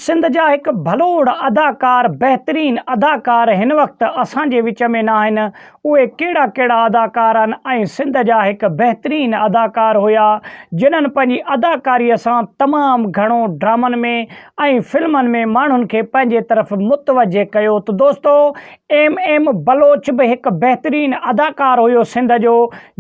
سنڌ جا هڪ ڀلوڙ اداڪار بهترين اداڪار هن وقت اسان جي وچ ۾ ناهن اهي ڪهڙا ڪهڙا اداڪار آهن ۽ سنڌ جا هڪ بهترين اداڪار هيا جنهن پنهنجي اداڪاري سان تمام گهڻو ڊرامن ۾ ۽ فلمن ۾ ماڻهن کي پنهنجي طرف متوجه ڪيو ته دوستو ايم ايم بلوچ به هڪ بهترين اداڪار هيو سنڌ جو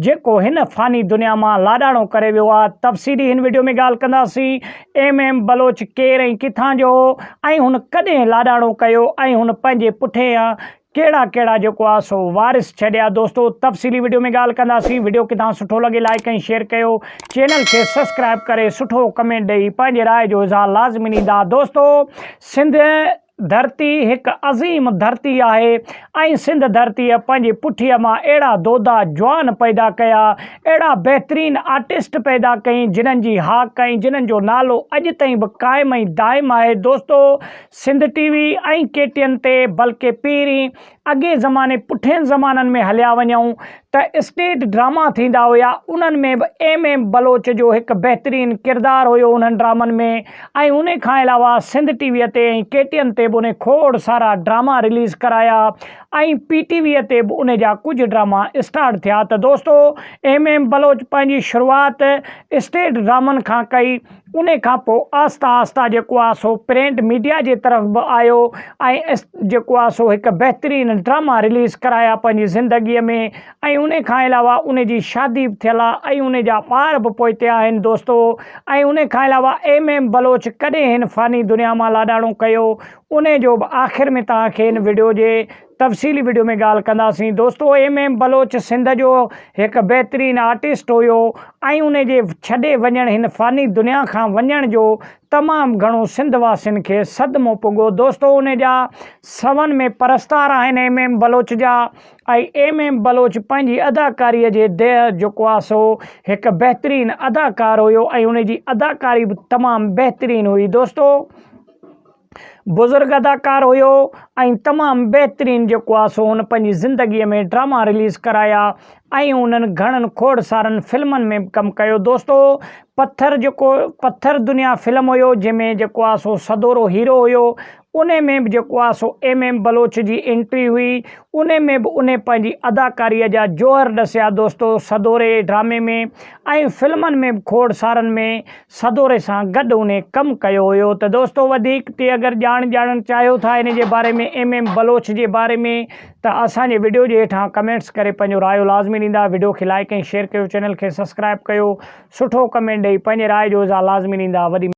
جيڪو هن فاني دنيا مان لاڏاڻو ڪري ويو آهي تفصيلي هن وڊيو ۾ ڳالهه ڪنداسين ايم ايم بلوچ ڪير ۽ ڪٿان جو هو ۽ هن ڪڏهن لاڏاڻو ڪيو ۽ هن پنهنجي پٺيان ڪهڙا ڪهڙا جيڪو آهي سو وارث ڇڏيا دوستو تفصيلي وڊيو ۾ ڳالهه ڪنداسين وڊيو ڪٿان سٺو لڳي لائڪ ۽ شيئر ڪيو چينل کي سبسڪرائب ڪري سٺو ڪمينٽ ڏئي پنهنجي راء جو اظهار لازمي ڏيندا دوستو سنڌ ڌرتي هڪ عظيم ڌرتي آهي ۽ سنڌ ڌرتيء پنهنجي پٺيء مان اهڙا دودا جوان پيدا ڪيا، اهڙا بهترين آرٽسٽ پيدا ڪئين جنھن جي هاڪ ۽ جنھن جو نالو اڄ تائين به قائم ۽ دائم آهي دوستو Sindh T V ۽ K T N تي بلڪه پهرين اڳئين زماني پٺين زمانن ۾ هليا وڃون ته اسٽيج ڊراما ٿيندا هيا انهن ۾ به ايم ايم بلوچ جو هڪ بهترين ڪردار هيو انهن ڊرامن ۾ ۽ انهي کان علاوه سنڌ ٽي وي تي ۽ ڪي ٽي اين تي به انهي کوڙ سارا ڊراما رليز ڪرايا ۽ پي ٽي وي تي به انهي جا ڪجهه ڊراما اسٽارٽ ٿيا ته دوستو ايم ايم بلوچ پنهنجي شروعات اسٽيج ڊرامن کان ڪئي انهي کان پوء آهسته آهسته جيڪو آهي سو پرنٽ ميڊيا جي طرف به آيو ۽ جيڪو آهي سو هڪ بهترين ڊراما رليز ڪرايا پنهنجي زندگي ۾ ۽ انهي کان علاوه انهي جي شادي به ٿيل آهي ۽ انهي جا ٻار به پوئتي آهن دوستو ۽ انهي کان علاوه ايم ايم بلوچ ڪڏهن هن فاني دنيا مان لاڏاڻو ڪيو انهي جو به آخر ۾ توهان کي هن وڊيو جي تفصيلي وڊيو ۾ ڳالهه ڪنداسين دوستو ايم ايم بلوچ سنڌ جو هڪ بهترين آرٽسٽ هيو ۽ ان جي ڇڏي وڃڻ هن فاني دنيا کان وڃڻ جو تمام گهڻو سنڌ واسين کي صدمو پڳو دوستو ان جا سون ۾ پرستار آهن ايم ايم بلوچ جا ۽ ايم ايم بلوچ پنهنجي اداڪاري جي ديهه جيڪو آ سو هڪ بهترين اداڪار هيو ۽ ان جي اداڪاري به تمام بهترين هئي دوستو بزرگ اداڪار هيو ۽ تمام بهترين جيڪو آ سو هن پنهنجي زندگي ۾ ڊراما رليز ڪرايا ۽ انهن گهڻن کوڙ سارن فلمن ۾ به ڪم ڪيو دوستو پٿر جيڪو پٿر دنيا فلم هيو جنهن ۾ جيڪو آ سو سدورو هيرو هيو انهي ۾ به جيڪو آ سو ايم ايم بلوچ جي انٽري هئي انهي ۾ به انهي پنهنجي اداڪاري جا جوهر ڏسيا دوستو سدوري ڊرامي ۾ ۽ فلمن ۾ به کوڙ سارن ۾ سدوري سان گڏ انهي ڪم ڪيو هيو ته دوستو وڌيڪ تي اگر ڄاڻ ڄاڻڻ چاهيو ٿا ان جي باري ۾ ايم ايم بلوچ جي باري ۾ ته اسان جي وڊيو جي هيٺان ڪمينٽس ڪري پنهنجو رايو لازمي ڏيندا وڊيو کي لائيڪ ۽ شيئر ڪيو چينل کي سبسڪرائب ڪيو سٺو ڪمينٽ ڏئي پنهنجي راء جو اظهار لازمي ڏيندا وڏي.